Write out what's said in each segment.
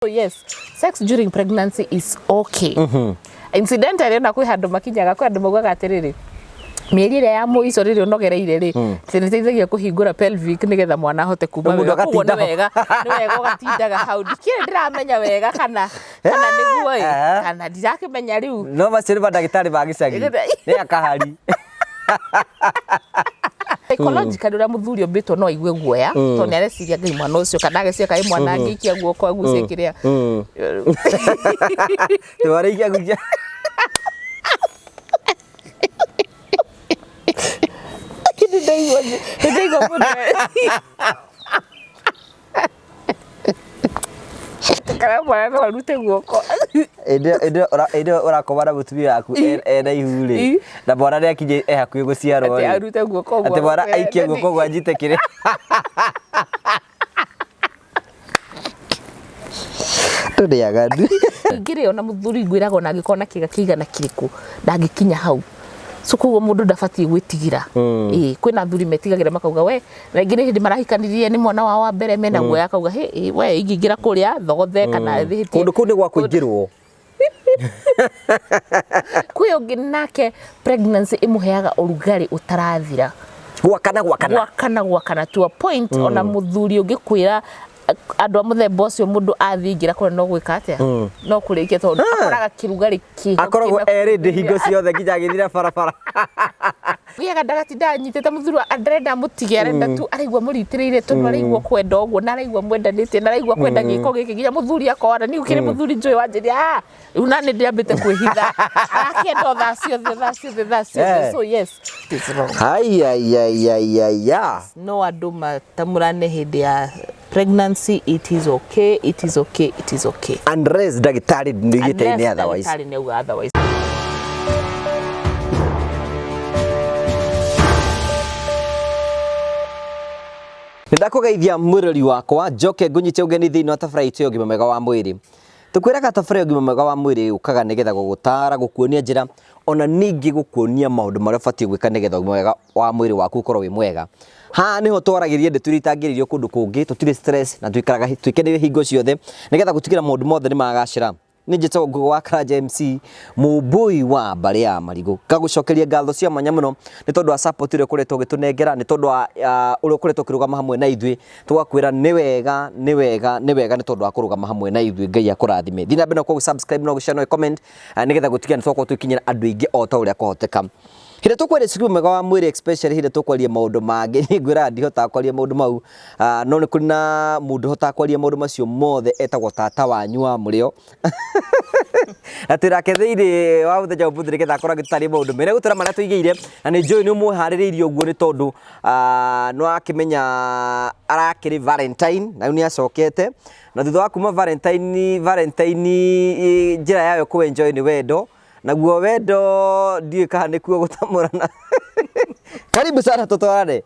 So yes, sex during pregnancy is okay. Incidentally ona kwĩ handũ makinyaga, kwĩ andũ maugaga atĩrĩrĩ, mĩeri ĩrĩa ya mũico rĩrĩa ũnogereire rĩ, atĩ nĩteithagia kũhingũra pelvic nĩgetha mwana ahote kuma Mũndũ wega. Koguo nĩ agatinda ho. wega, nĩ wega ũgatindaga hau. Ndikĩrĩ ndĩramenya wega kana nĩguo ĩ, kana ndirakĩmenya rĩu. No macio nĩ mandagĩtarĩ ma gĩcagi, nĩ akahari. Psychologically ũrĩa mũthuri ũmbĩtwo no aigue guoya, tondũ nĩ areciria ngai mwana ũcio, kana ageciria kaĩ mwana angĩikia guoko agucie kĩrĩa. Twarĩikia gucia. Nĩ ndaigua mũndũ kana mwana no arute guoko. Hĩndĩ ĩyo ũrakoma na mũtumia waku ena ihu rĩ, na mwana nĩ akinye e hakuhĩ gũciarwo atĩ rĩ, arute guoko ũguo atĩ mwana agũkwĩre, aikie guoko ũguo anyite kĩrĩa. Tũrĩ aganu. Ningĩ rĩ, ona mũthuri ngwĩraga ona angĩkorwo na kĩga kĩigana kĩrĩkũ ndangĩkinya hau, so koguo mũndũ ndabatiĩ gwĩtigĩra. Ĩĩ, kwĩna athuri metigagĩra makauga we, na rĩngĩ nĩ hĩndĩ marahikanirie, nĩ mwana wao wa mbere, mena guoya akauga hĩ ĩ, we ingĩingĩra kũrĩa thogothe kana thĩhĩtie. Kũndũ kũu nĩ gwa kũingĩrwo. Kwĩ ũngĩ nake pregnancy ĩmũheaga ũrugarĩ ũtarathira. Gwakana gwakana. Gwakana gwakana to a point ona mũthuri ũngĩkwĩra andũ a mũthemba ũcio mũndũ athiĩ ingĩra kũrĩa no gwĩka atĩa, no kũrĩkia, tondũ akoraga kĩrugarĩ kĩho. Akoragwo erĩ hingo ciothe nginya agĩthira barabara. Gĩaga ndagatinda anyitĩte mũthuri ndarenda amũtige, arenda tu araigua mũritĩrĩire, tondũ araigua kwenda ũguo na araigua mwendanĩtie na araigua kwenda gĩko gĩkĩ nginya mũthuri akona niĩ gũkĩrĩ mũthuri njũĩ wanjĩria, "Ah, rĩu na nĩ ndĩambĩte kwĩhitha arakĩenda o thaa ciothe, thaa ciothe, thaa ciothe." So yes, it is wrong. Haiyaiyaiya. No andũ matamũrane hĩndĩ ya pregnancy, it is okay, it is okay, it is okay. Unless ndagĩtarĩ nĩoigĩte Unless nĩ otherwise. Ndagĩtarĩ nĩ auga otherwise. Nĩ ndakũgeithia mwĩrori wakwa, njoke ngũnyite ũgeni thĩinĩ wa tabarĩra itũ ya ũgima mwega wa mwĩrĩ. Tũkwĩraga tabarĩra ya ũgima mwega wa mwĩrĩ yũkaga nĩgetha gũgũtara, gũkuonia njĩra, ona ningĩ gũkuonia maũndũ marĩa ũbatiĩ gwĩka nĩgetha ũgima mwega wa mwĩrĩ waku ũkorwo wĩ mwega. Haha nĩho twaragĩria ndeto iria itangĩrĩrio kũndũ kũngĩ, tũtirĩ stress na tũikaraga twĩkeneire hingo ciothe nĩgetha gũtigĩrĩra maũndũ mothe nĩ magacĩra. Nĩ njĩtagwo Ngũgĩ wa Karanja MC, mũmbũi wa mbarĩ ya Marigũ. Ngagũcokeria ngatho cia mwanya mũno nĩ tondũ wa support ĩrĩa ũkoretwo ũgĩtũnengera, nĩ tondũ wa ũrĩa ũkoretwo ũkĩrũgama hamwe na ithuĩ. Tũgakwĩra nĩ wega, nĩ wega, nĩ wega nĩ tondũ wa kũrũgama hamwe na ithuĩ. Ngai akũrathime. Thiĩ na mbere na gũkorwo ũgĩ subscribe na ũgĩ share na ũgĩ comment nĩgetha gũtigĩrĩra nĩ twakorwo tũgĩkinyĩra andũ aingĩ o ta ũrĩa kwahoteka. Hĩndĩ ĩrĩa tũkwaria ũgima mwega wa mwĩrĩ, especially hĩndĩ ĩrĩa tũkwaria maũndũ mangĩ, niĩ ngwĩraga ndihotaga kwaria maũndũ mau, no nĩ kũrĩ na mũndũ ũhotaga kwaria maũndũ macio mothe etagwo tata wanyu wa mũrĩo. Na twĩnake thĩinĩ wa mũthenya wa ũmũthĩ nĩgetha akorwo agĩtũtarĩria maũndũ merĩ. Egũtwĩra marĩa tũigĩire na nĩ njũĩ nĩ ũmũharĩrĩirie ũguo nĩ tondũ nĩ wakĩmenya arakĩrĩ Valentine na rĩu nĩ acokete. Na thutha wa kuma Valentine, Valentine njĩra yayo kũ enjoy nĩ wendo. Naguo wendo ndiũĩ kana nĩkuo gũtamũrana. Karibu sana tũtwarane.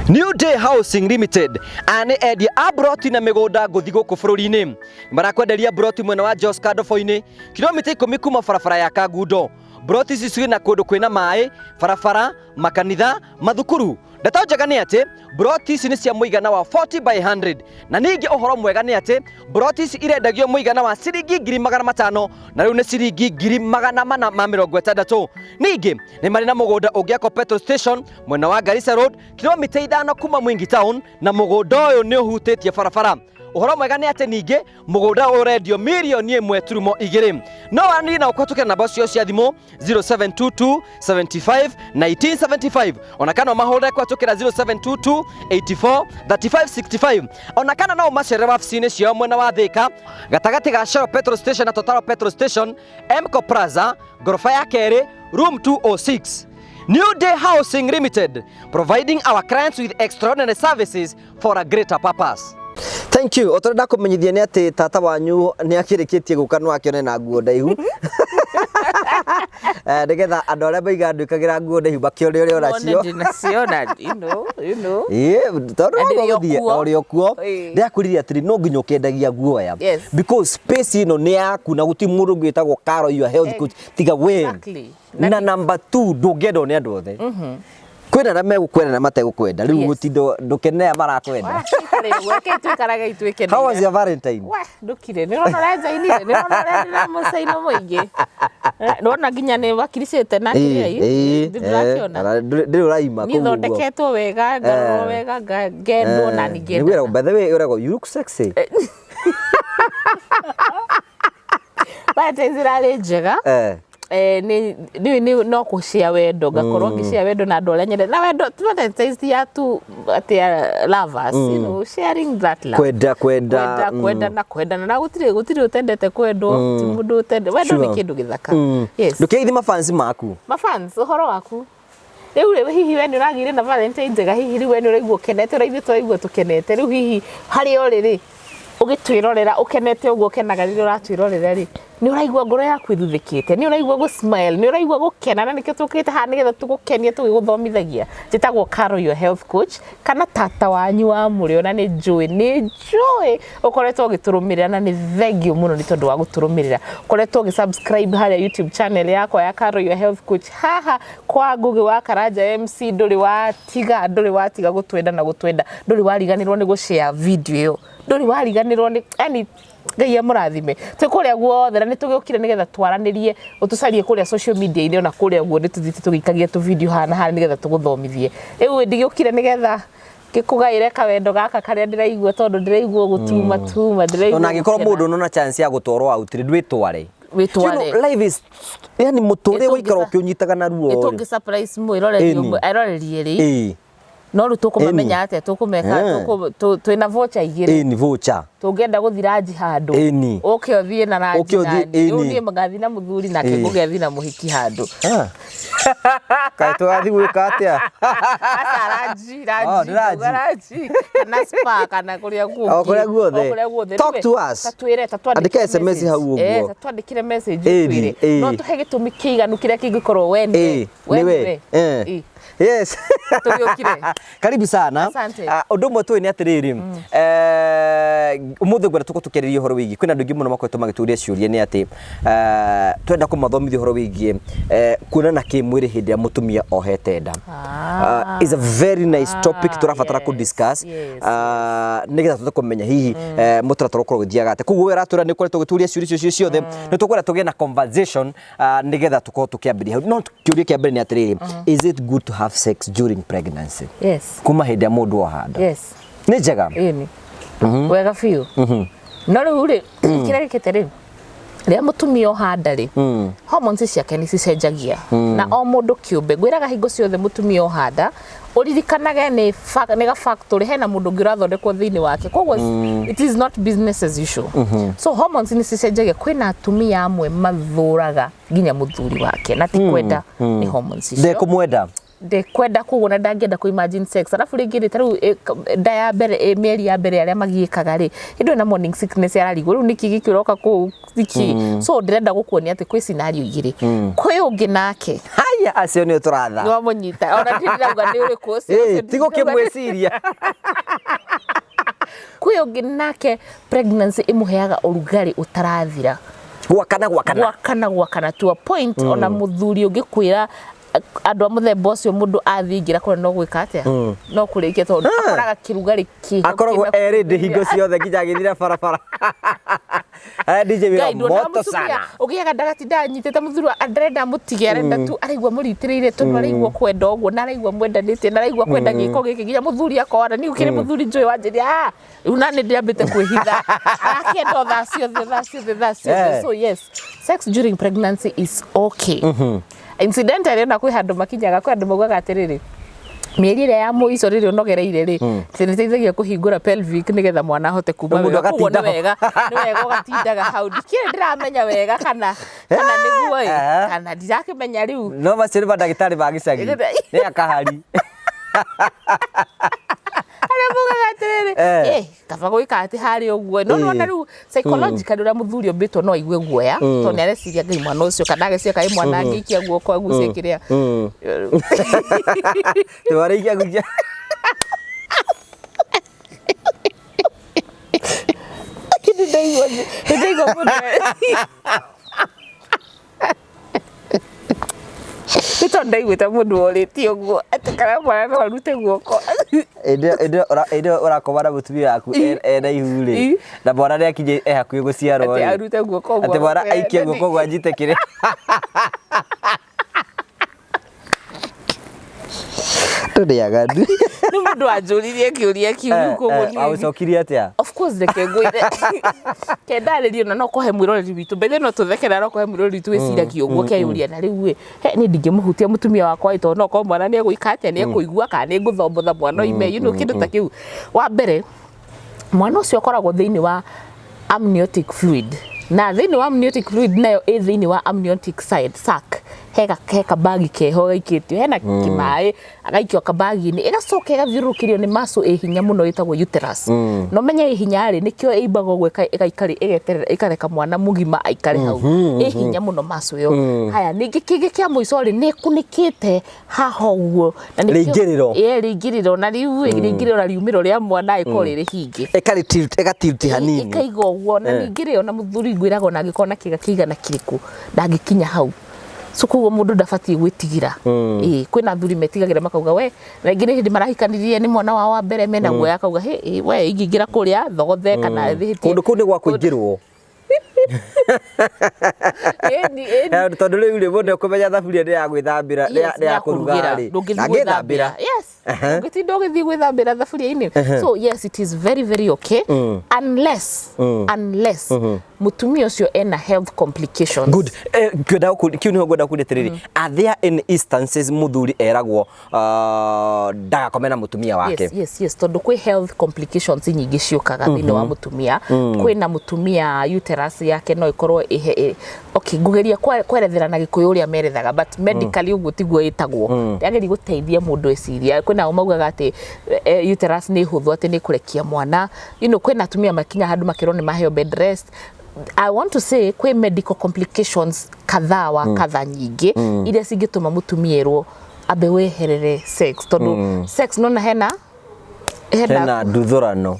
New Day Housing Limited aya nĩ endia a mburoti na mĩgũnda ngũthi gũkũ bũrũri-inĩ. Marakwenderia mburoti mwena wa Joska Ndobo-inĩ, kilomita 10 kuma barabara ya Kangundo. Mburoti ici ciĩ na kũndũ kwĩna maĩ, barabara, makanitha, mathukuru. Ndeto njega nĩ atĩ mburoti ici nĩ cia mũigana wa 40 by 100, na ningĩ ũhoro mwega nĩ atĩ mburoti ici irendagio mũigana wa ciringi 500,000, na rĩu nĩ ciringi 460,000. Ningĩ nĩ marĩ na mũgũnda ũngĩakwo petrol station mwena wa Garissa Road, kilomita 5 kuma Mwingi Town, na mũgũnda ũyũ nĩ ũhutĩtie barabara. Ũhoro mwega nĩ atĩ ningĩ mũgũnda ũyũ ũrendio 1.2 million. No waranĩrie na ũkũhetũkĩra namba ciao cia thimũ 0722 75 1975, ona kana ũmahũrĩre kũhetũkĩra 0722 84 35 65, ona kana no ũmacerere wabici-inĩ ciao mwena wa Thĩka, gatagatĩ ga Shell petrol station na Total petrol station, Emco Plaza, ngoroba ya kerĩ, room 206. New Day Housing Limited, providing our clients with extraordinary services for a greater purpose. Thank you. O tũrenda kũmenyithia nĩ atĩ tata wanyu nĩ akĩrĩkĩtie gũka, no akĩone na nguo ndaihu. Nĩgetha andũ arĩa maiga nduĩkagĩra nguo ndaihu makĩone ũrĩa Wone ũnacio. ndĩnacio na you know. Ĩĩ, tondũ Na ndĩrĩ o gũthiĩ kuo. ũrĩ o kuo. Ndĩrakwĩrire atĩrĩ, no nginya ũkĩendagia guoya. Because space ĩno nĩ yaku na gũtirĩ mũndũ ũngĩ wĩtagwo Carol your health coach tiga we. Na number 2, ndũngĩendwo nĩ andũ othe. Kwĩna arĩa megũkwenda na mategũkwenda rĩu Yes. gũtindo ndũkenea marakwenda. Reke twikarage itwĩkeneire. How was your Valentine? We, ndũkire nĩ ũrona ũrĩa njainire, nĩ ũrona ũrĩa ndĩna mũcaino mũingĩ. Eh, nĩwona nginya nĩ wakiricĩte na kĩrĩa ĩ, ndĩrakĩona ndĩrĩ ũraima niĩ thondeketwo wega ngarorwo wega ngendwo na ningĩenda. By the way ũragwo you look sexy. Valentine's ĩrarĩ njega. Eh. Eh, nĩ no kũshare wendo, ngakorwo ngĩshare wendo na andũ arĩa nyendete, na wendo ti Valentine's ti ya tu atĩ ya lovers, you know, sharing that love. Kwenda kwenda. Kwenda kwendana kwendana na gũtirĩ ũtendete kwendwo, ti mũndũ ũtendete wendo nĩ Sure. kĩndũ gĩthaka. Yes. Ndũkĩgeithie mafansi maku. Mafans, ũhoro waku rĩu rĩ, hihi we nĩ ũragĩire na Valentine njega, hihi rĩu we nĩ ũraigua ũkenete, ũrĩa ithuĩ tũraigua tũkenete rĩu, hihi harĩa ũrĩ rĩ, ũgĩtwĩrorera ũkenete ũguo ũkenaga rĩrĩa ũratwĩrorera rĩ, nĩ ũraigua ngoro yaku ĩthuthĩkĩte, nĩ ũraigua gũ smile, nĩ ũraigua gũkena, na nĩkĩo tũkĩte haha nĩgetha tũgũkenie tũgĩgũthomithagia. Njĩtagwo Caro your health coach, kana tata wanyu wa mũrĩo, na nĩ njũĩ nĩ njũĩ ũkoretwo ũgĩtũrũmĩrĩra, na nĩ thengiũ mũno nĩ tondũ wa gũtũrũmĩrĩra. Ũkoretwo ũgĩ subscribe harĩa YouTube channel yakwa ya Caro your health coach, haha kwa Ngugi wa Karanja MC, ndũrĩ watiga, ndũrĩ watiga gũtwenda na gũtwenda, ndũrĩ wariganĩrwo nĩ gũshare video ĩyo, ndũrĩ wariganĩrwo nĩ yani, Ngai amũrathime. Twĩ kũrĩa guothe na nĩ tũgĩũkire nĩgetha twaranĩrie, ũtũcarie kũrĩa social media-inĩ, ona kũrĩa guo nĩ tũthiĩte tũgĩikagia tũvideo haha na harĩa nĩgetha tũgũthomithie. Rĩu ndigĩũkire nĩgetha ngĩkũgaĩre kawendo gaka karĩa ndĩraigua, tondũ ndĩraigua gũtuma tuma, ndĩraigua Ona angĩkorwo gũkena. mũndũ nona chance ya gũtwarwo out rĩ, ndwĩtware. Wĩtware. You know, life is yani mũtũrĩre Ĩtũngĩ waikara ũkĩũnyitaga na ruo rĩ. Ĩtũngĩ surprise mwĩroreri Ĩni. ũmwe eroreri erĩ, Ĩĩ. no rĩu tũkũmamenya atĩa, tũkũmeka Eh. twĩna voucher igĩrĩ. Ĩni voucher. Tũngĩenda gũthiĩ ranji handũ, Ĩni. ũke ũthiĩ na ranji Ũke ũthiĩ, nani. Rĩu ĩni. niĩ ngathiĩ na mũthuri nake Ĩĩ. Ngugi athiĩ na mũhiki handũ. Ah. Kaĩ tũgathiĩ gwĩka atĩa? Aca ranji, Oh, ranji, nĩ ranji. ndauga ranji. Kana spa kana kũrĩa kũngĩ. O kũrĩa guothe. O kũrĩa guothe. Talk Rĩu to us. Ta twĩre, ta twandĩkĩre Andĩka SMS message. hau ũguo. Eh, ta twandĩkĩre message Ĩni, ũtwĩre. ĩĩ. No tũhe gĩtũmi kĩiganu kĩrĩa kĩngĩkorwo we nĩwe. Ĩĩ, We nĩwe. nĩwe. Eh. Ĩĩ. Yes. Tũgĩũkire. Karibu sana. Asante. Ah, ũndũ ũmwe tũĩ nĩ atĩrĩrĩ, ũmũthĩ ngwenda tũkorwo tũkĩarĩria ũhoro wĩgiĩ, kwĩna andũ aingĩ mũno makoretwo magĩtũria ciũria nĩ atĩ twenda kũmathomithia ũhoro wĩgiĩ kuonana kĩmwĩrĩ hĩndĩ ĩrĩa mũtumia ohete nda. Is a very nice topic tũrabatara yes, kũ discuss yes, nĩgetha tũhote kũmenya hihi mũtaratara ũkorwo ũgĩthiaga atĩa. Koguo we ũratwĩra nĩ ũkoretwo ũgĩtũria ciũria icio ciothe, nĩ tũkwenda tũgĩe na conversation nĩgetha tũkorwo tũkĩambĩrĩria hau. No kĩũria kĩa mbere nĩ atĩrĩrĩ, is it good to have sex during pregnancy? Yes. Kuma hĩndĩ ĩrĩa mũndũ oha nda. Yes. Nĩ njega. Ĩni. Wega biũ. No rĩu rĩ, kĩrĩa gĩkĩte rĩ, rĩrĩa mũtumia oha nda rĩ, hormones ciake nĩ cicenjagia, na o mũndũ kĩũmbe ngwĩraga hingo ciothe mũtumia oha nda ũririkanage nĩ nĩ ga factory, hena mũndũ ũngĩ ũrathondekwo thĩinĩ wake, koguo it is not business as usual. So hormones nĩ cicenjagia. Kwĩna atumia amwe mathũraga nginya mũthuri wake, na ti kwenda, nĩ hormones icio. Ndekũmwenda. Ndekwenda, koguo na ndangĩenda kũ imagine sex. Arabu rĩngĩ rĩ, ta rĩu nda ya mbere, mĩeri ya mbere arĩa magiĩkaga rĩ, hĩndĩ ĩyo na morning sickness ararigwo rĩu nĩkĩ gĩkĩ ũroka kũu nĩkĩ. So ndĩrenda gũkuonia atĩ kwĩ scenario igĩrĩ, kwĩ ũngĩ nake Haya, acio nĩ tũratha. nĩwamũnyita, ona ndirĩ ndĩrauga nĩ ũrĩkũ ũcio, Ĩĩ, ũcio ti gũkĩmwĩciria. Kwĩ ũngĩ nake pregnancy ĩmũheaga ũrugarĩ ũtarathira. Gwakana gwakana. Gwakana gwakana to a point ona mũthuri ũngĩkwĩra andũ a mũthemba ũcio, mũndũ athiĩ ingĩra kũrĩa no gwĩka atĩa, no kũrĩkia, tondũ akoraga kĩrugarĩ kĩho. Akoragwo erĩndĩ hingo ciothe nginya agĩthira barabara. Aya DJ wĩra Ngai, nduonaga moto mũtumia sana. ũgĩaga ndagatinda anyitĩte mũthuri arenda mũtige, arenda tu araigua mũritĩrĩire, tondũ araigua kwenda ũguo na araigua mwendanĩtie na araigua kwenda gĩko gĩkĩ nginya mũthuri akona niĩ gũkĩrĩ mũthuri njũĩ wanjĩria, "Ah, rĩu nani ndĩambĩte kwĩhitha arakĩenda o thaa ciothe, thaa ciothe, thaa ciothe." Eh. So yes, sex during pregnancy is okay. Incidentally, ona kwĩ handũ makinyaga, kwĩ andũ maugaga atĩrĩrĩ, mĩeri ĩrĩa ya mũico rĩrĩa ũnogereire rĩ, atĩ nĩteithagia kũhingũra pelvic nĩgetha mwana ahote kuma Mũndũ wega. Koguo nĩ agatinda ho. wega, nĩ wega ũgatindaga hau. Ndikĩrĩ ndĩramenya wega kana nĩguo ĩ, Eh. kana ndirakĩmenya rĩu. No macio nĩ mandagĩtarĩ ma gĩcagi. Nĩ akahari. Arĩa mugaga atĩrĩrĩ, Eh. kaba gwĩka atĩ harĩa ũguo, no Eh. nona rĩu psychologically ũrĩa mũthuri ũmbĩtwo no aigue guoya, tondũ nĩ areciria ngai mwana ũcio, kana ageciria kaĩ mwana angĩikia guoko agucie kĩrĩa. Twarĩikia gucia. Nĩ ndaigua mũndũ. Nĩ tondũ ndaiguĩte mũndũ worĩtie ũguo atĩ kana mwana no arute guoko. Hĩndĩ ĩyo ũrakoma na mũtumia waku ena ihu rĩ, na mwana nĩ akinye e hakuhĩ gũciarwo Atĩ rĩ, arute guoko ũguo. Atĩ mwana aikie guoko ũguo anyite kĩrĩa. Tũrĩ aganu. Nĩ mũndũ wanjũririe kĩũria kĩu rĩu koguo niĩ- Wagũcokirie atĩa? Of course reke ngwĩre kendarĩrio na no kũhe mwĩroreri witũ mbere no tũthekera no kũhe mwĩroreri witũ wĩciragia ũguo keyũria na rĩu ĩ he niĩ ndingĩmũhutia mũtumia wakwa ĩ tondũ no korwo mwana nĩ egwĩka atĩa, nĩ ekũigua kana nĩ ngũthombotha mwana oime, you know, kĩndũ ta kĩu. Wa mbere mwana ũcio akoragwo thĩinĩ wa amniotic fluid, na thĩinĩ wa amniotic fluid nayo ĩ thĩinĩ wa amniotic side sac, he kabagi keho gaikĩtio hena kĩmaĩ agaikio kabagi-inĩ, ĩgacoka ĩgathiũrũrũkĩrio nĩ muscle ĩ hinya mũno ĩtagwo uterus. Na ũmenye ĩ hinya rĩ, nĩkĩo ĩimbaga ũguo ĩgaikari ĩgeterera ĩkareka mwana mũgima aikare hau, ĩ hinya mũno muscle ĩyo. Haya, ningĩ kĩngĩ kĩa mũico rĩ, nĩ ĩkunĩkĩte haha ũguo na nĩkĩo- Rĩingĩrĩro. Ĩĩ, rĩingĩrĩro na rĩu ĩ, rĩingĩrĩro na riumĩro rĩa mwana ĩkorwo rĩrĩ hinge. Ĩkarĩ tilt, ĩgatilt hanini. Ĩkaiga ũguo na ningĩ rĩ, ona mũthuri ngwĩraga ona angĩkorwo na kĩga kĩigana kĩrĩkũ ndangĩkinya hau. So koguo mũndũ ndabatiĩ gwĩtigĩra. Ĩĩ, kwĩna athuri metigagĩra makauga we, na rĩngĩ nĩ hĩndĩ marahikanirie nĩ mwana wao wa mbere mena guoya akauga hĩ, ĩ, we ingĩingĩra kũrĩa thogothe kana hĩtie. Kũndũ kũu nĩ gwa kũingĩrwo. Ĩni, ĩni. Tondũ rĩu rĩ, mũndũ ekũmenya thaburia nĩ ya gwĩthambĩra, nĩ Yes, ya- nĩ ya kũruga rĩ. ndũngĩthiĩ Ndangĩthambĩra. gwĩthambĩra. Yes. Ndũngĩtinda ũgĩthiĩ gwĩthambĩra thaburia-inĩ. So yes, it is very very okay unless mũtumia ũcio ena health complications. Good. Ngwenda kĩu nĩho ngwenda kũria atĩrĩrĩ, are there any instances mũthuri eragwo ndagakome na mũtumia wake? Yes, yes, yes, tondũ kwĩ health complications nyingĩ ciũkaga thĩinĩ wa mũtumia. Kwĩna mũtumia uterus yake no ĩkorwo okay, ngũgeria kwerethera na Gĩkũyũ ũrĩa merethaga, but medically ũguo tiguo ĩtagwo. Ndĩrageria gũteithia mũndũ eciria. Kwĩna ao maugaga atĩ uterus nĩ hũthũ atĩ nĩ kũrekia mwana. You know, kwĩna atumia makinya handũ makerwo nĩ maheo bed rest. I want to say kwĩ medical complications kadhaa wa kadha nyingĩ iria cingĩtũma mũtumia erwo ambe weherere sex, tondũ sex nona hena Hena nduthũrano.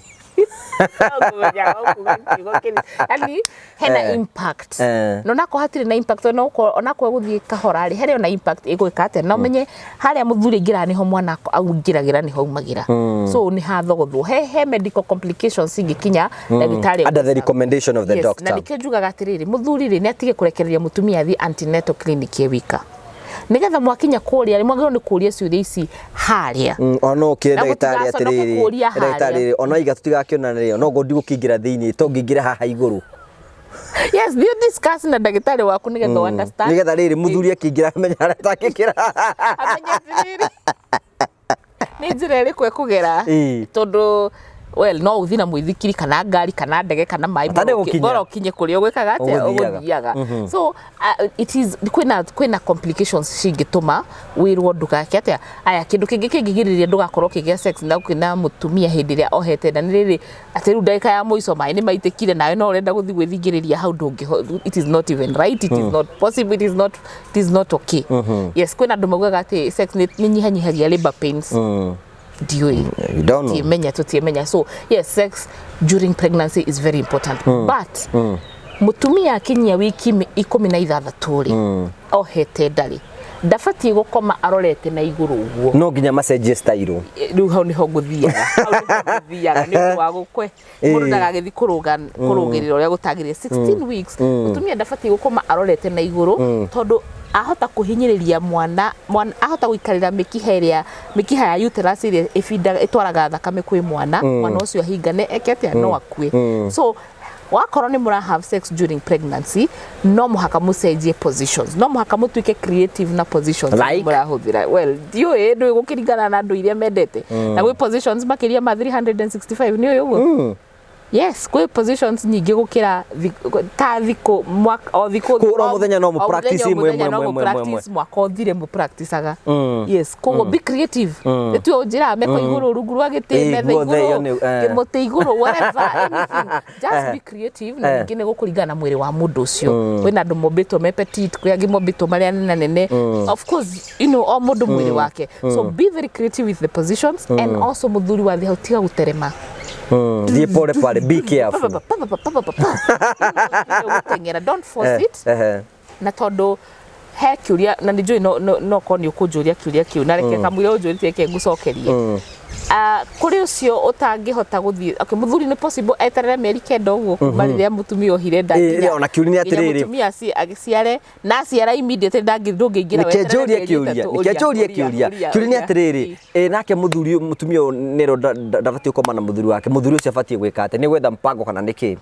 Yani hena impact. No nako hatirĩ na impact, onakorwo gũthiĩ kahora rĩ, harĩ ona impact ĩgwĩka atĩa. Na ũmenye harĩa mũthuri aingĩraga nĩho mwana aingĩragĩra, nĩho aumagĩra, so nĩ hathogothwo he medical complications ingĩkinya ndagĩtarĩ Under the recommendation of the Yes, doctor. Na nĩkĩo njugaga atĩrĩrĩ, mũthuri rĩ, nĩ atige kũrekereria mũtumia athiĩ antenatal clinic ĩ wika, nĩgetha mwakinya kũrĩa rĩ, mwagĩrĩirwo nĩ kũria ciũria ici harĩa. Ona ũkĩre Na ndagĩtarĩ mũtigaconoke atĩrĩrĩ, kũũria harĩa. ndagĩtarĩ, ona iga tũtigakĩonana rĩ, no ngo ndigũkĩingĩra thĩinĩ to ngĩingĩra haha igũrũ. Yes, you discuss na ndagĩtarĩ waku nĩgetha understand. Nĩgetha rĩrĩ mũthuri akĩingĩra amenye harĩa atangĩkĩra. Amenye atĩrĩrĩ, nĩ njĩra ĩrĩkũ ekũgera, tondũ well, no ũthiĩ na mũithikiri kana ngari kana ndege kana maĩ, Bata nĩ gũkinya. bora ũkinye kũrĩa ũgwĩkaga atĩa, Ũgũthiaga. ũgũthiaga. So it is kwĩna complications cingĩtũma wĩrwo ndũgake atĩa. Aya, kĩndũ kĩngĩ kĩngĩgirĩrĩria ndũgakorwo ũkĩgĩa sex na kwĩna mũtumia hĩndĩ ĩrĩa ohete nda nĩ rĩrĩ, atĩ rĩu ndagĩka ya mũico maĩ nĩ maitĩkire nawe no ũrenda gũthiĩ gwĩthingĩrĩria hau, ndũngĩ, it is not even right, it is not possible, it is not okay. Yes, kwĩna andũ maugaga atĩ sex nĩ nyihanyihagia labor pains. Ndiũĩ. You don't know. Tiemenya, tutiemenya. So yes, sex during pregnancy is very important, but mutumia akinyia wiki 16 rĩ, ohete nda rĩ, ndabatiĩ gũkoma arorete na igũrũ ũguo. No nginya macenjie style. Rĩu hau nĩho ngũthiaga, hau nĩho ngũthiaga, nĩ ũndũ wa gũkwe mũndũ ndagagĩthiĩ kũrũga kũrũgĩrĩra ũrĩa gũtagĩrĩire. 16 weeks mũtumia ndabatiĩ gũkoma arorete na igũrũ, tondũ ahota kũhinyĩrĩria mwana, ahota gũikarĩra mĩkiha ĩrĩa, mĩkiha ya uterus ĩrĩa ĩbindaga ĩtwaraga thakame kwĩ mwana, mwana ũcio ahingane eke atĩa, no akue. So wakorwo nĩ mũra have sex during pregnancy, no mũhaka mũcenjie positions, no mũhaka mũtuĩke creative na positions Like? mũrahũthĩra. Well, ndiũĩ, ndũĩ, gũkĩringana na andũ iria mendete, na gwĩ positions makĩria ma 365, nĩ ũĩ ũguo? Yes, kwĩ positions nyingĩ gũkĩra ta thikũ mwaka o thikũ. Koguo o mũthenya no O mũpractice mũthenya, o ĩmwe, mũthenya ĩmwe, no ĩmwe, ĩmwe, ĩmwe. mũpractice, mwaka ũthire mũpracticaga. Yes, koguo be creative. Nĩtuo njĩra meko igũrũ, rungu rwa gĩtĩ, metha guothe ĩyo igũrũ, nĩ. Kĩmũtĩ igũrũ, whatever, anything, just be creative. Na ningĩ nĩ gũkũringana na mwĩrĩ wa mũndũ ũcio. Kwĩna andũ mombĩtwo me petite, kwĩ angĩ mombĩtwo marĩ anene nene. Of course, o mũndũ mwĩrĩ wake. So be very creative with the positions, and also mũthuri wathiĩ hau, tiga gũterema. Thiĩ pole pole, be careful. Gũteng'era, don't force it. Na tondũ He kĩũria na nĩ njũĩ no korwo nĩ ũkũnjũria kĩũria kĩu, na reke kamũira ũnjũrĩtie, reke ngũcokerie. Ah, kũrĩ ũcio ũtangĩhota gũthiĩ, okay, mũthuri nĩ possible eterere mĩeri 9 ũguo kuma rĩrĩa mũtumia ohire nda nginya Ona kĩũria nĩ nginya atĩrĩrĩ. Mũtumia agĩciare na aciara immediately ndũngĩingĩra Nĩke weterere njũrie mĩeri kĩũria. 3. Nĩke Ũria, njũrie ũria, kĩũria. ũria, Kĩũria nĩ ũria. atĩrĩrĩ, nake mũthuri, mũtumia ũyũ nĩrwo ndabatiĩ gũkoma na mũthuri wake, mũthuri ũcio abatiĩ gwĩka atĩa? Nĩ gwetha mpango kana nĩ kĩ?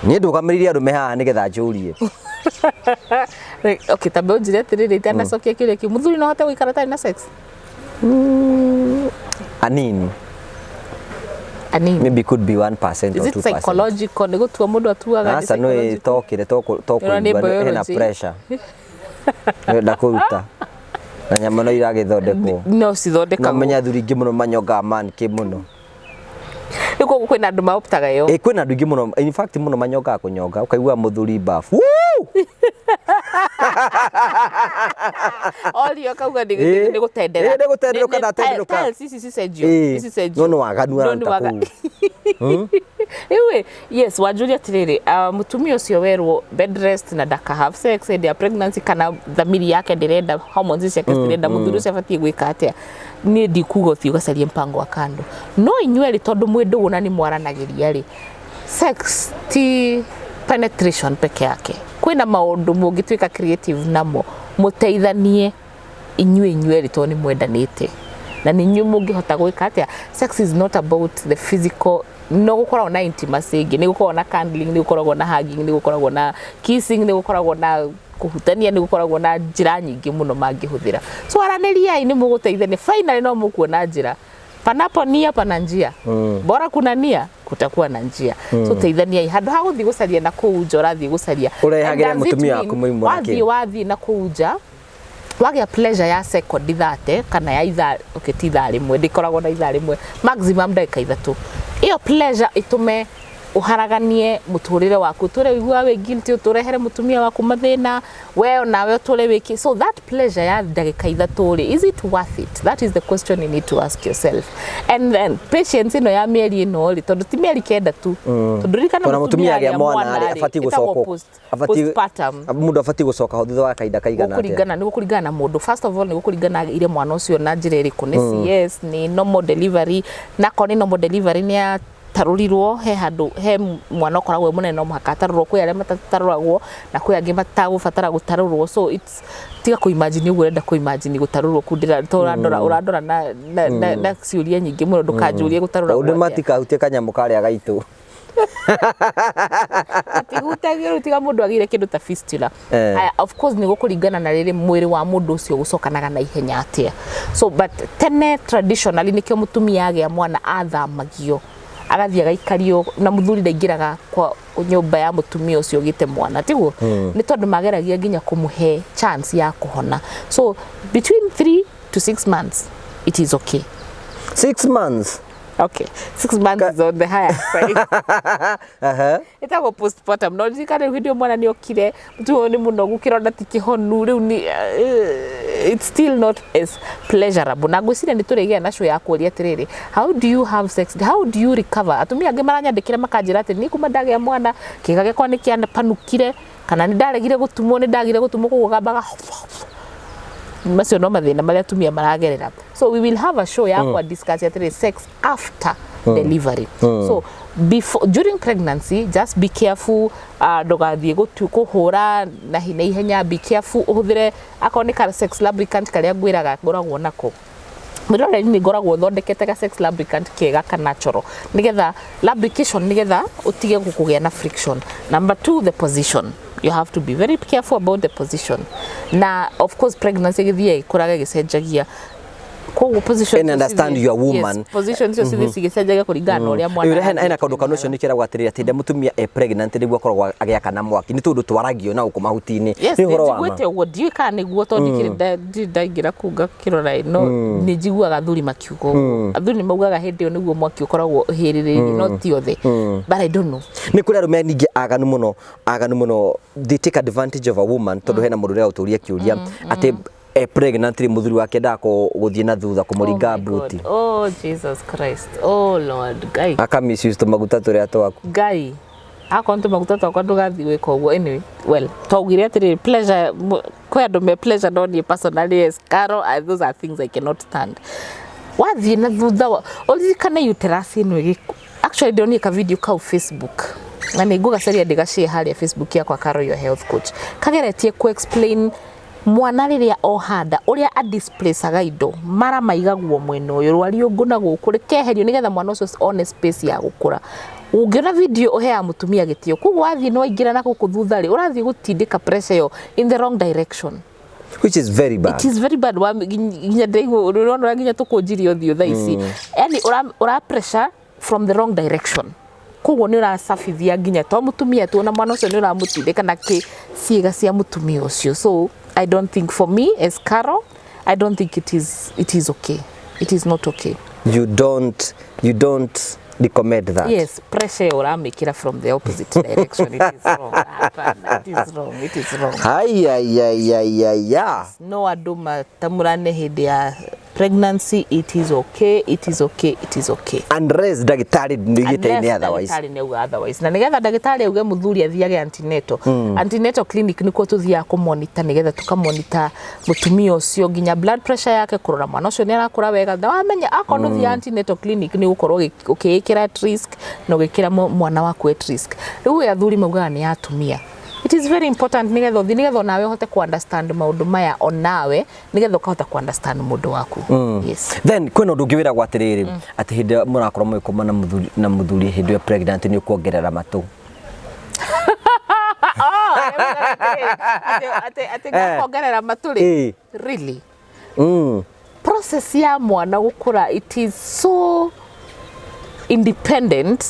Niĩ ndũgamĩrĩire arũme haha nĩgetha njũrie. Okay, tambe ũnjĩre atĩrĩrĩ itanacokia kĩũria kĩu, mũthuri no ahote gũikara atarĩ na sex? Anini. Anini. Maybe could be 1% Is or it 2%. psychological? Nĩ gũtua mũndũ atuaga nĩ Aca no psychological? tokire Ĩno nĩ tokũigua hena biology. pressure. Ndĩrenda kũruta. Na nyama no iragĩthondekwo. No No cithondekagwo. menya athuri aingĩ mũno manyongaga man kĩ mũno. Rĩu koguo kwĩna andũ maoptaga ĩyo. Ĩ, kwĩna andũ aingĩ mũno, in fact mũno manyongaga kũnyonga, ũkaigua mũthuri bafu. Woo! Orio akauga nĩ nĩ gũtendera. Ĩ, nĩ gũtenderũka, ndatenderũka. Tiles ici cicenjio. Ici cicenjio. No nĩ waganu No nĩ araruta kũu. Rĩu ĩ, yes, wanjũria atĩrĩrĩ, mũtumia ũcio werwo bed rest na ndaka have sex hĩndĩ ya pregnancy, kana thamiri yake ndĩrenda, hormones ciake citirenda, mũthuri ũcio abatiĩ gwĩka atĩa? Niĩ ndikuga ũthiĩ ũgacarie mpango wa kando, no inyuĩ erĩ tondũ mwĩ ndũgũ na nĩ mwaranagĩria rĩ, sex ti penetration peke yake. Kwĩna maũndũ mũngĩtuĩka creative namo mũteithanie inyuĩ erĩ, tondũ nĩ mwendanĩte na nĩ inyuĩ mũngĩhota gwĩka atĩa. Sex is not about the physical. No gũkoragwo na intimacy ĩngĩ, nĩ gũkoragwo na cuddling, nĩ gũkoragwo na hugging, nĩ gũkoragwo na kissing, nĩ gũkoragwo na kũhutania, nĩ gũkoragwo na njĩra nyingĩ mũno mangĩhũthĩra. So aranĩriai, nĩ mũgũteithania. Finally no mũkuona njĩra. Panapo nia pana njia. Bora kuna nia, kutakuwa na njia. So teithaniai handũ ha gũthiĩ gũcaria na kũu nja ũrathiĩ gũcaria. Ũrehagĩre And does it mũtumia mean waku mũrimũ wa wathiĩ kĩ? Wathiĩ na kũu nja wagĩa pleasure ya sekondi 30 kana ya ithaa, okay, ti ithaa rĩmwe, ndĩkoragwo na ithaa rĩmwe, maximum ndagĩka 3, ĩyo pleasure ĩtũme ũharaganie mũtũrĩre waku, ũtũre ũiguaga wĩ guilty, ũtũrehere mũtumia waku mathĩna, we onawe ũtũre wĩki. So that pleasure ya ndagĩka 3 rĩ, is it worth it? That is the question you need to ask yourself. And then patience ĩno ya mĩeri ĩno rĩ, tondũ ti mĩeri 9 tu, tondũ ririkana Tondũ mũtumia agĩa mwana rĩ, abatiĩ ĩtagwo gũcokwo postpartum. Mũndũ abatiĩ gũcoka ho thutha wa kahinda kaigana atĩa? Gũkũringana, nĩ gũkũringana na mũndũ. First of all, nĩ gũkũringana ire mwana ũcio na njĩra ĩrĩkũ, nĩ CS, nĩ normal delivery. Na akorwo nĩ normal delivery, nĩ atarũrirwo, he handũ he mwana ũkoragwo wĩ mũnene no mũhaka atarũrwo, kwĩ arĩa matatarũragwo na kwĩ angĩ matagũbatara gũtarũrwo. So it's tiga kũ imagine ũguo ũrenda kũ imagine gũtarũrwo kũ ndĩra to ũrandora ũrandora na ciũria nyingĩ mũno. Ndũkanjũrie gũtarũragwo Ũndũ atĩa. Matikahutie kanyamũ karĩa gaitũ. Matigutagia rĩu tiga mũndũ agĩire kĩndũ ta fistula. Aya, of course nĩ gũkũringana na rĩrĩ mwĩrĩ wa mũndũ ũcio gũcokanaga na ihenya atĩa. So but tene traditionally nĩkĩo mũtumia agĩa mwana athamagio agathiĩ agaikario na mũthuri, ndaingĩraga kwa nyũmba ya mũtumia ũcio ũgĩte mwana, tiguo? Nĩ tondũ mageragia nginya kũmũhe chance ya kũhona. So between 3 to 6 months it is okay. 6 months? Okay, 6 months is on the higher side. Ĩtagwo postpartum. No ririkane rĩu hĩndĩ ĩyo mwana nĩ okire, mũtumia ũyũ nĩ mũnogu, kĩronda ti kĩhonu rĩu nĩ it's still not as pleasurable. Na ngwĩciria nĩ tũrĩgĩa na show ya kũria atĩrĩrĩ, how do you have sex, how do you recover? Atumia angĩ maranyandĩkĩra makanjĩra atĩ niĩ kuma ndagĩa mwana kĩga gĩakwa nĩ kĩapanukire, kana nĩ ndaregire gũtumwo, nĩ ndagire gũtumwo, koguo gambaga. Macio no mathĩna marĩa atumia maragerera. So we will have a show ya kwa discuss atĩrĩ, sex after delivery. So before, during pregnancy, just be careful, ndũgathiĩ kũhũra na ihenya. Be careful, ũhũthĩre akorwo nĩ ka sex lubricant karĩa ngwĩraga ngoragwo nako mwĩroreri, nĩ ngoragwo thondekete ga sex lubricant kega ka natural, nĩgetha lubrication, nĩgetha ũtige kũgĩa na friction. Number two, the position. You have to be very careful about the position. Na of course pregnancy ĩgĩthiĩ ĩkũraga ĩgĩcenjagia, koguo position And understand you are woman. Yes, position icio cithiĩ cigĩcenjagia kũringana na ũrĩa mwana Ĩyo hena arathiĩ hena kaũndũ kanũ ũcio akĩnenehaga. nĩ kĩragwo atĩrĩrĩ, atĩ hĩndĩ ĩrĩa mũtumia e pregnant nĩguo akoragwo agĩakana mwaki, nĩ tũndũ twaragio na gũkũ mahuti-inĩ. Yes. Nĩ ũhoro wa ma? Nĩnjiguĩte ũguo, ndiũĩ kana nĩguo tondũ ndirĩ ndaingĩra kũu ngakĩrora ĩ, no nĩ njiguaga athuri makiuga ũguo. Athuri nĩ maugaga hĩndĩ ĩyo nĩguo mwaki ũkoragwo ũhĩrĩrĩirie, no ti othe, but I don't know. Nĩ kũrĩ arũme ningĩ aganu mũno, aganu mũno. They take advantage of a woman, tondũ hena mũndũ ũrĩa ũtũria kĩũria atĩ e pregnant rĩ, mũthuri wake ndako gũthiĩ na thutha kũmũringa Oh my God. mbuti. Oh Jesus Christ, oh Lord Ngai. Aka misuse tũmaguta tũrĩa twaku. Ngai, akorwo nĩ tũmaguta twakwa, ndũgathiĩ gwĩka ũguo. Anyway, well, twaugire atĩrĩrĩ, pleasure Kwĩ andũ me pleasure, no niĩ personally, yes, Carol, those are things I cannot stand. Wathiĩ na thutha ũririkane uterus ĩno actually ndĩronire ka video kau Facebook na nĩ ngũgacaria ndĩgashare harĩa Facebook yakwa, Carol your health coach, kageretie ku explain mwana rĩrĩa ohanda ũrĩa adisplacaga indo mara maigagwo mwena ũyũ rwariũngũ na gũkũ rĩkeherio nĩgetha mwana ũcio one space ya gũkũra. Ũngĩona video ũheaga mũtumia gĩtĩo. Koguo wathiĩ nĩ waingĩra na gũkũ thutha rĩ, ũrathiĩ gũtindĩka pressure ĩyo in the wrong direction. Which is very bad. It is very bad. Wa nginya ndĩraigua ũrona ũrĩa nginya tũkũnjirie ũthiũ thaa ici, yani ũra pressure from the wrong direction, koguo nĩ ũracabithia nginya to mũtumia tu, ona mwana ũcio nĩ ũramũtindĩka na kĩ ciĩga cia mũtumia ũcio. So I don't think, for me as Carol, I don't think it is okay. It is not okay. You don't recommend that? Yes, pressure ũramĩkĩra from the opposite direction, it is wrong. Hapana, it is wrong, it is wrong. Hayayayaya. No andũ matamũrane hĩndĩ ya pregnancy, it is okay, it is okay, it is okay. Unless ndagĩtarĩ nĩugĩte Unless nĩ otherwise. Ndagĩtarĩ nĩ auga otherwise, na nĩgetha ndagĩtarĩ auge mũthuri athiage antenatal, antenatal clinic nĩkuo tũthiaga kũmonitor, nĩgetha tũkamonitor mũtumia ũcio nginya blood pressure yake, kũrora mwana ũcio nĩ arakũra wega. Na wamenya akorwo ndũthiaga antenatal clinic, nĩ ũgũkorwo ũkĩĩkĩra at risk na ũgĩkĩra mwana waku at risk. Rĩu ĩ athuri maugaga nĩ atumia. It is very important nĩgetha ũthiĩ, nĩgetha onawe ũhote ku understand maũndũ maya, onawe nĩgetha ũkahota ku understand mũndũ waku. Yes. Then kwĩna ũndũ ũngĩ wĩragwo atĩrĩrĩ, atĩ hĩndĩ ĩrĩa mũrakorwo mũgĩkoma na mũthuri hĩndĩ ĩyo pregnant, nĩ ũkuongerera matũ. Atĩ ngakongerera matũ rĩ? Really? Process ya mwana gũkũra, it is so independent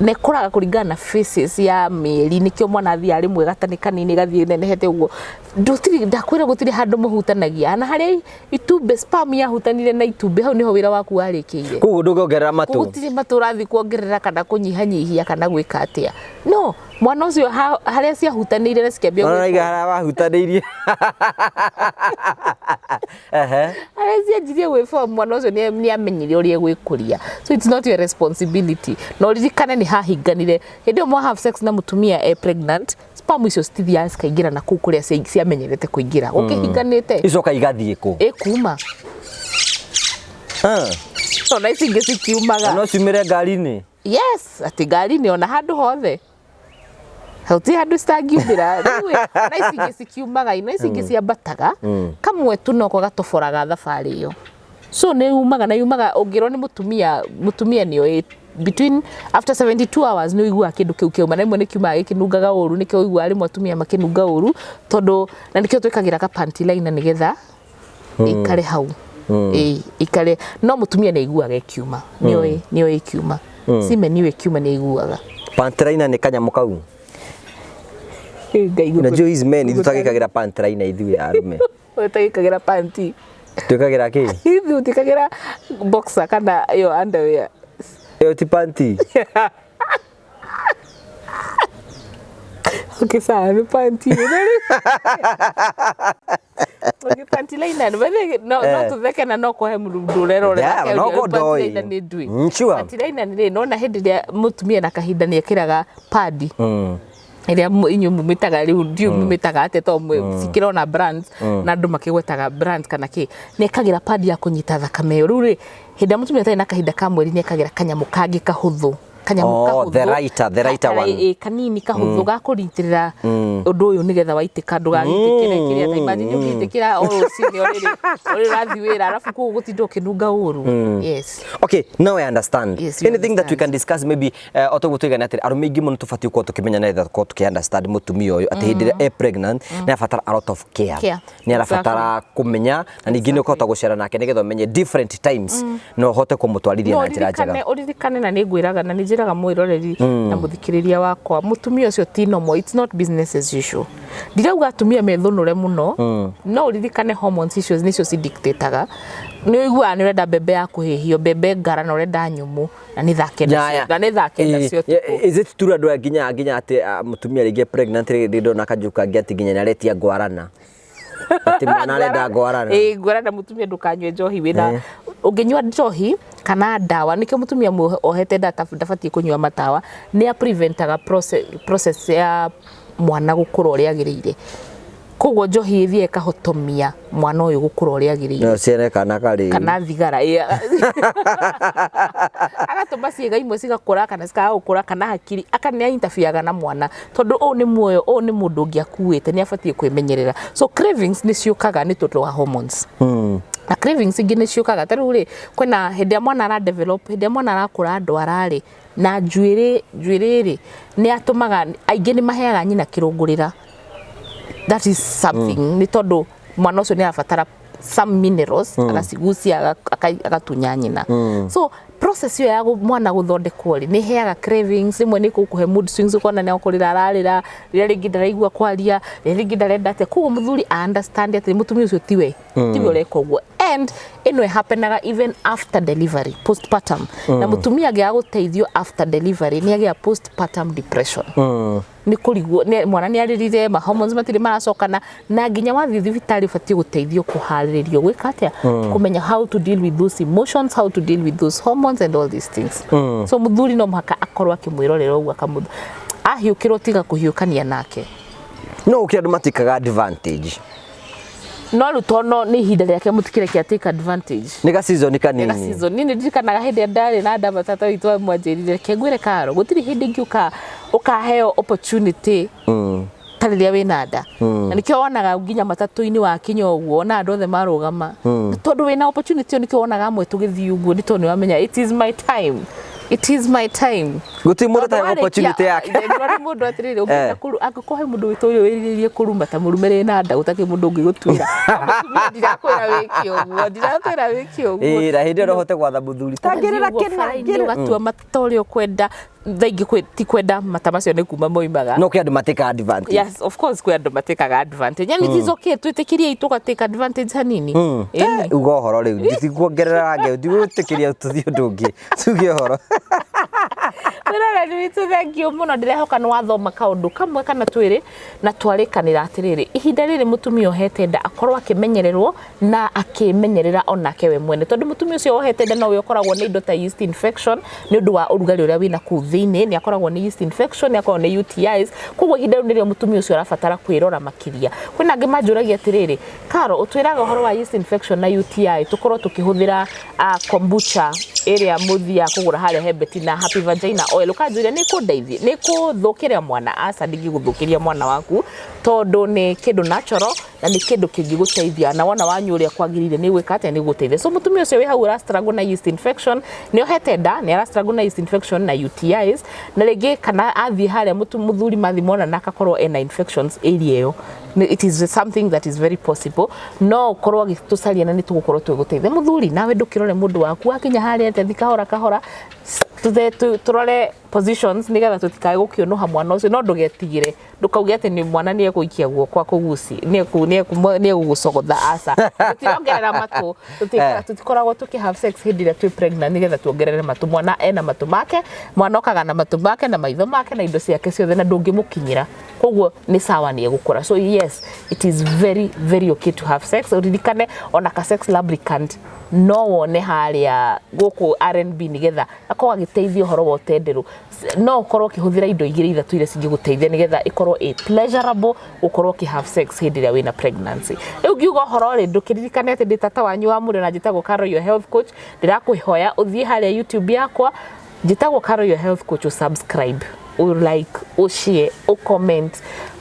na ĩkũraga kũringana na phases ya mĩeri. Nĩkĩo mwana athiaga rĩmwe gatanĩ kanini gathiĩ nenehete ũguo. Ndũtirĩ ndakwĩra gũtirĩ handũ mũhutanagia na harĩa itumbĩ, sperm yahutanire na itumbĩ, hau nĩho wĩra waku warĩkĩire. Koguo ndũngĩongerera matũ? Gũtirĩ matũ ũrathiĩ kuongerera kana kũnyihanyihia kana gwĩka atĩa. No mwana ũcio harĩa ciahutanĩire na cikĩambia Ona gwĩka iga harĩa wahutanĩirie. Ehe. Harĩa cianjirie gwĩform, mwana ũcio nĩ amenyire ũrĩa egwĩkũria. So it's not your responsibility. Na ũririkane nĩ hahinganire hĩndĩ ĩyo mwa have sex na mũtumia e pregnant, sperm icio citithiaga cikaingĩra na kũu kũrĩa ciamenyerete kũingĩra, gũkĩhinganĩte. Icoka igathiĩ kũ? Ĩkuma. Ah, ona ici ingĩ cikiumaga. No ciumĩre ngari-inĩ? Yes, atĩ ngari-inĩ, ona handũ hothe, hatirĩ handũ citangiumĩra. Rĩu ĩ, ona ici ingĩ cikiumaga, ino ici ingĩ ciambataga kamwe tu noko gatoboraga thabarĩ ĩyo. So nĩ yumaga na yumaga ũngĩrwo nĩ mũtumia, mũtumia nĩ oĩ between after 72 hours nĩ ũiguaga kĩndũ kĩu kĩauma, na rĩmwe nĩ kiumaga gĩkĩnungaga ũru. Nĩkĩo ũiguaga rĩmwe atumia makĩnunga ũru, tondũ na nĩkĩo twĩkagĩra ka panty liner nĩgetha ikare hau. Ĩĩ, ikare. No mũtumia nĩ aiguaga ĩkiuma, nĩ oĩ ĩkiuma, semen ĩyo ĩkiuma nĩ aiguaga. Panty liner nĩ kanyamũ kau? Ngai. Unajua hizi men, ithuĩ tagĩkagĩra panty liner, ithuĩ arũme. Ũtagĩkagĩra panty? Twĩkagĩra kĩ? Ithuĩ ũtĩkagĩra boxer kana ĩyo underwear. Ĩyo ti panty? Okay, sawa, nĩ panty. Okay, panty liner no Eh. tũtheke na no kũhe mũndũ ũrerorera. Yeah, no ko Panty ndoi. liner nĩ ndui. Sure. Panty liner nĩ rĩ nona hĩndĩ ĩrĩa mũtumia na kahinda nĩ ekĩraga padi ĩrĩa inyuĩ mumĩtaga rĩu, ndiũ mumĩtaga atĩa, to cikĩrona brands na andũ makĩgwetaga brands kana kĩ, nĩ ekagĩra padi ya kũnyita thakame ĩyo. Rĩu rĩ, hĩndĩ ĩrĩa mũtumia atarĩ na kahinda ka mweri, nĩ ekagĩra kanyamũ kangĩ kahũthũ, kanyamũ Oh, kahũthũ. the lighter one. Ĩ, kanini kahũthũ ga kũnyitĩrĩra ũndũ ũyũ nĩgetha waitĩka ndũgagĩitĩkĩre kĩrĩa. Ta imagine ũngĩitĩkĩra o rũcinĩ o rĩrĩ ũrĩ ũrathiĩ wĩra, arabu kũu gũtinda ũkĩnunga ũru. Yes. Okay, now I understand. Yes, you Anything that we understand. can discuss maybe, otoguo tuigane atĩ arũme aingĩ mũno tũbatiĩ gũkorwo tũkĩmenya na gũkorwo tũkĩ understand mũtumia ũyũ atĩ hĩndĩ ĩrĩa e pregnant nĩ arabatara a lot of care. Care. Nĩ arabatara kũmenya na ningĩ nĩ ũkũhota gũcera nake nĩgetha ũmenye different times na ũhote kũmũtwarithia No na njĩra njega. Ũririkane na nĩ ngwĩraga na nĩ njĩraga mwĩroreri na mũthikĩrĩria wakwa, mũtumia ũcio ti normal, it's not business as usual. Ndirauga atumia methũnũre mũno, no ũririkane hormones icio nĩcio cidictataga. Nĩ ũiguaga nĩ ũrenda mbembe ya kũhĩhio, mbembe ngara, na ũrenda nyũmũ, na nĩ thaa kenda na nĩ thaa 9 cia ũtukũ. Is it true andũ aya nginya atĩ mũtumia rĩngĩ pregnant rĩngĩ ndona kanjũ kangĩ atĩ nginya nĩ aretia ngwarana, atĩ mwana arenda ngwarana? Ĩĩ, ngwarana. Mũtumia ndũkanyue njohi wĩna, ũngĩnyua njohi kana ndawa, nĩkĩo mũtumia ohete nda ndabatiĩ kũnyua matawa, nĩ a preventaga process ya mwana gũkũra ũrĩa agĩrĩire. Koguo njohi ĩthiĩ ĩkahotomia mwana ũyũ gũkũra ũrĩa agĩrĩire. No ciene kana karĩ. Kana thigara, agatũma ciĩga imwe cigakũra kana cikaga gũkũra, kana hakiri aka nĩ interferega na mwana, tondũ ũyũ nĩ muoyo, ũyũ nĩ mũndũ ũngĩ akuĩte, nĩ abatiĩ kwĩmenyerera. So cravings nĩ ciũkaga nĩ tondũ wa hormones. Na cravings ingĩ nĩ ciũkaga ta rĩu rĩ, kwĩna hĩndĩ ĩrĩa mwana ara develop, hĩndĩ ĩrĩa mwana arakũra ndwara rĩ, na njuĩrĩ rĩ, nĩ atũmaga aingĩ nĩ maheaga nyina kĩrũngũrĩra. That is something, nĩ tondũ mwana ũcio nĩ arabatara some minerals, agacigucia, agatunya nyina. So process ĩyo ya mwana gũthondekwo rĩ, nĩ ĩheaga cravings. Rĩmwe nĩ gũkũhe mood swings, ũkona nĩ akũrĩra ararĩra, rĩrĩa rĩngĩ ndaraigua kwaria, rĩrĩa rĩngĩ ndarenda atĩa. Koguo mũthuri a understand atĩ mũtumia ũcio tiwe ũreka ũguo. And ĩno ĩhappenaga even after delivery, postpartum. Na mũtumia angĩaga gũteithio after delivery, nĩ agĩa postpartum depression. Nĩ kũrigwo mwana nĩ arĩrire, ma hormones matirĩ maracokana, na nginya wathiĩ thibitarĩ ũbatiĩ gũteithio kũharĩrĩrio gwĩka atĩa, kũmenya how to deal with those emotions, how to deal with those hormones and all these things. So mũthuri no mũhaka akorwo akĩmwĩrorera ũguo, akamũ ahiũkĩrwo, tiga kũhiũkania nake. No ũkĩ andũ matikaga advantage. No rĩu tono nĩ ihinda rĩake, mũtikĩreke take advantage. Nĩ ga season Nĩ ga kanini. Season. Niĩ nĩ ndirikanaga hĩndĩ ĩrĩa ndarĩ na nda, tata witũ amwanjĩrire, "Reke ngwĩre Karo, gũtirĩ hĩndĩ ĩngĩ ũkaheo opportunity ta rĩrĩa wĩna nda." Na nĩkĩo wonaga nginya matatũ-inĩ wakinya ũguo, ona andũ othe marũgama, tondũ wĩna opportunity ĩyo. Nĩkĩo wonaga amwe tũgĩthiĩ ũguo, nĩ tondũ nĩ wamenya, "It is my time, it is my time." Gũtirĩ mũndũ ũtarĩ opportunity yake. Nĩ mũndũ atĩrĩrĩ, ũngĩenda kũru, angĩkorwo he mũndũ wĩtũire wĩrirĩrie kũruma ta mũrume rĩ na nda, gũtakĩrĩ mũndũ ũngĩgũtuĩra. Mũtumia, ndirakwĩra wĩke ũguo, ndirakwĩra wĩke ũguo. Ĩĩ, na hĩndĩ ĩyo no ũhote gwatha mũthuri tangĩrĩra Ũgathiĩ ũguo kĩna bara-inĩ, ngĩrĩra. ũgatua mata ũrĩa ũkwenda. Thaa ingĩ ti kwenda mata macio, nĩ kuma moimaga. No kwĩ andũ matĩka advantage. Yes, of course, kwĩ andũ matĩkaga advantage, yani it is okay, twĩtĩkĩrie tũgatĩka advantage hanini. Ĩni. Uga ũhoro rĩu, ndikuongerera ngeo, ndigũĩtĩkĩria tũthiĩ ũndũ ũngĩ, tuge ũhoro. Mwĩroreri witũ, thank you mũno. Ndĩrehoka nĩ wathoma kaũndũ kamwe kana twĩrĩ, na twarĩkanĩra atĩrĩrĩ, ihinda rĩrĩ mũtumia ũhete nda akorwo akĩmenyererwo na akĩmenyerera onake we mwene, tondũ mũtumia ũcio wohete nda nowe ũkoragwo nĩ indo ta yeast infection nĩ ũndũ wa ũrugarĩ ũrĩa wĩna kũu thĩinĩ. Nĩ akoragwo nĩ yeast infection, nĩ akoragwo nĩ UTIs. Koguo ihinda rĩu nĩrĩo mũtumia ũcio arabatara kwĩrora makĩria. Kwĩna angĩ manjũragia atĩrĩrĩ, "Karo, ũtwĩraga ũhoro wa yeast infection na UTI, tũkorwo tũkĩhũthĩra kombucha ĩrĩa mũthiaga kũgũra harĩa Hebeti na Happy Vagina Oil, ũkanjũria nĩ kũndeithia, nĩ kũthũkĩria mwana?" Aca, ndingĩgũthũkĩria mwana waku, tondũ nĩ kĩndũ natural na nĩ kĩndũ kĩngĩgũteithia, na wona wanyua ũrĩa kwagĩrĩire, nĩ gwĩka atĩa, nĩ gũteithia. So mũtumia ũcio wĩ hau ũra struggle na yeast infection, nĩ ohete nda, nĩ ara struggle na yeast infection na UTIs, na rĩngĩ kana athiĩ harĩa mũthuri mathiĩ mona na akakorwo ena infections area ĩyo, it is something that is very possible. No ũkorwo agĩtũcaria na nĩ tũgũkorwo twĩgũteithia. Mũthuri, nawe ndũkĩrore mũndũ waku akinya harĩa atĩa, thi kahora kahora, tũrore positions nĩgetha tũtikae gũkĩũnũha mwana ũcio. No ndũgetigĩre, ndũkauge atĩ nĩ mwana nĩ egũikia guoko akũguci, nĩ egũgũcogotha. Aca, tũtirongerera matũ. Tũtikoragwo tũkĩ have sex hĩndĩ ĩrĩa twĩ pregnant nĩgetha tuongerere matũ. Mwana ena matũ make, mwana okaga na matũ make na maitho make na indo ciake ciothe, na ndũngĩmũkinyĩra, koguo nĩ sawa, nĩ egũkũra. So yes, it is very very okay to have sex. Ũririkane ona ka sex lubricant no wone harĩa gũkũ R&B, nĩgetha akorwo agĩteithia ũhoro wa ũtenderũ. No ũkorwo ũkĩhũthĩra indo igĩrĩ ithatũ iria cingĩgũteithia nĩgetha ĩkorwo ĩ pleasurable gũkorwo ũkĩ have sex hĩndĩ ĩrĩa wĩna pregnancy. Rĩu ngiuga ũhoro rĩ, ndũkĩririkane atĩ ndĩ tata wanyu wa mũrĩ na njĩtagwo Carol, your health coach. Ndĩrakũhoya ũthiĩ harĩa YouTube yakwa, njĩtagwo Carol, your health coach, ũsubscribe, ũ like, ũshare, ũcomment.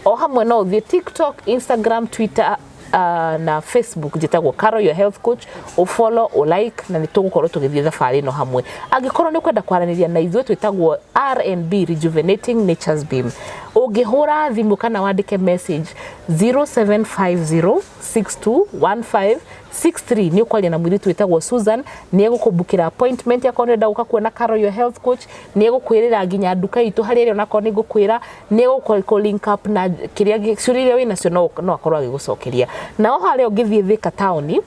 O hamwe no ũthiĩ TikTok, Instagram, Twitter na Facebook, njĩtagwo Carol, your health coach, ũfollow, ũlike, na nĩ tũgũkorwo tũgĩthiĩ thabarĩ ĩno hamwe. Angĩkorwo nĩ ũkwenda kwaranĩria na ithuĩ, twĩtagwo R&B, Rejuvenating Nature's Beam. Ũngĩhũra thimũ kana wandĩke message 0750621563, nĩ ũkwaria na mũirĩtu wĩtagwo Susan. Nĩ egũkũmbukĩra appointment akorwo nĩ ũrenda gũka kuona Carol, your health coach. Nĩ egũkwĩrĩra nginya nduka itũ harĩa ĩrĩ, onakorwo nĩ ngũkwĩra, nĩ egũkũ link up na kĩrĩa ciũria iria wĩnacio, no akorwo agĩgũcokeria. Na o harĩa ũngĩthiĩ Thika taũni,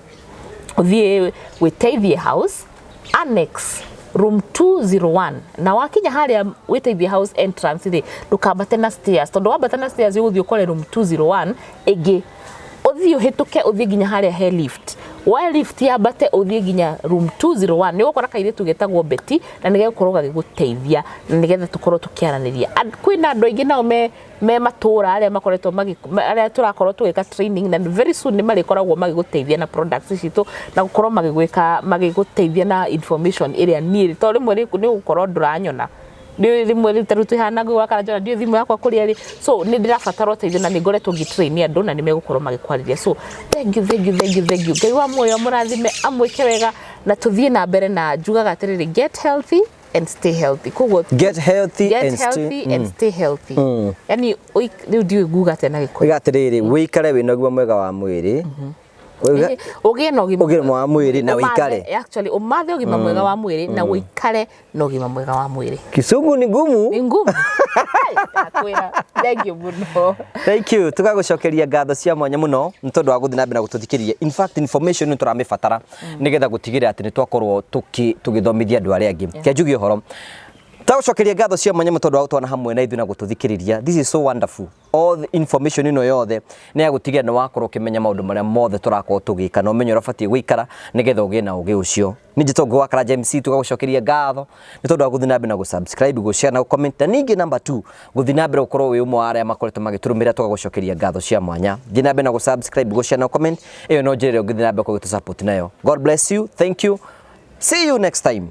ũthiĩ Wĩteithie House Annex, room 201, na wakinya harĩa Wĩteithie House entrance rĩ, ndũkambate na stairs, tondũ wambata na stairs ũgũthiĩ ũkore room 201 ĩngĩ. Ũthiĩ ũhĩtũke, ũthiĩ nginya harĩa he lift, Woe lift yambate ũthiĩ nginya room 201, nĩ ũgũkora kairĩtu getagwo Betty na nĩ gegũkorwo gagĩgũteithia na nĩgetha tũkorwo tũkĩaranĩria. Kwĩna andũ aingĩ nao me matũra arĩa makoretwo arĩa tũrakorwo tũgĩka training, na very soon nĩ marĩkoragwo magĩgũteithia na products citũ na gũkorwo magĩgwĩka, magĩgũteithia na information ĩrĩa niĩ tondũ rĩmwe nĩ ũgũkorwo ndũranyona, nĩ rĩmwe rĩu tarĩu twĩhana ngũgwa kana njona ndiũĩ thimũ yakwa kũrĩa ĩrĩ. So nĩ ndĩrabatara ũteithio na nĩ ngoretwo ngĩ-train andũ na nĩ megũkorwo magĩkwarĩria. So thank you, thank you, thank you, thank you. Ngai wa muoyo amũrathime, amwĩke wega, na tũthiĩ na mbere. Na njugaga atĩrĩrĩ, get healthy and stay healthy. Koguo get healthy get and stay, healthy and stay healthy. Yani rĩu ndiũĩ nguga atĩa na Gĩkũyũ. Uga atĩrĩrĩ, wĩikare wĩna ũgima mwega wa mwĩrĩ. Ũgĩe na ũgima Ũgima wa mwĩrĩ na wĩikare. Actually, ũmathe ũgima mwega wa mwĩrĩ na ũikare na ũgima mwega wa mwĩrĩ. Kisungu ni ngumu. Nĩ ngumu. Ndakwĩra, thank you mũno. Thank you. Tũgagũcokeria ngatho cia mwanya mũno nĩ tondũ wa gũthiĩ na mbere na gũtũthikĩrĩria. In fact, information nĩ tũramĩbatara nĩgetha gũtigĩrĩra atĩ nĩ twakorwo tũgĩthomithia andũ arĩa angĩ. Kĩa njuge ũhoro. Tũgagũcokeria ngatho cia mwanya mũno tondũ wa gũtwana hamwe na ithuĩ na gũtũthikĩrĩria. This is so wonderful. All the information ĩno yothe nĩ ya gũtigĩrĩra nĩ wakorwo ũkĩmenya maũndũ marĩa mothe tũrakorwo tũgĩka na ũmenye ũrĩa ũbatiĩ gũikara nĩgetha ũgĩe na ũgĩ ũcio. Nĩ njĩtwo Ngũgĩ wa Karanja MC. Tũgagũcokeria ngatho nĩ tondũ wa gũthiĩ na mbere na gũ-subscribe, gũ-share na gũ-comment, na ningĩ number 2, gũthiĩ na mbere gũkorwo wĩ ũmwe wa arĩa makoretwo magĩtũrũmĩrĩra. Tũgagũcokeria ngatho cia mwanya. Thiĩ na mbere na gũ-subscribe, gũ-share na gũ-comment. Ĩyo no njĩra ĩrĩa ũngĩthiĩ na mbere gũtũ support nayo. God bless you. Thank you. See you next time.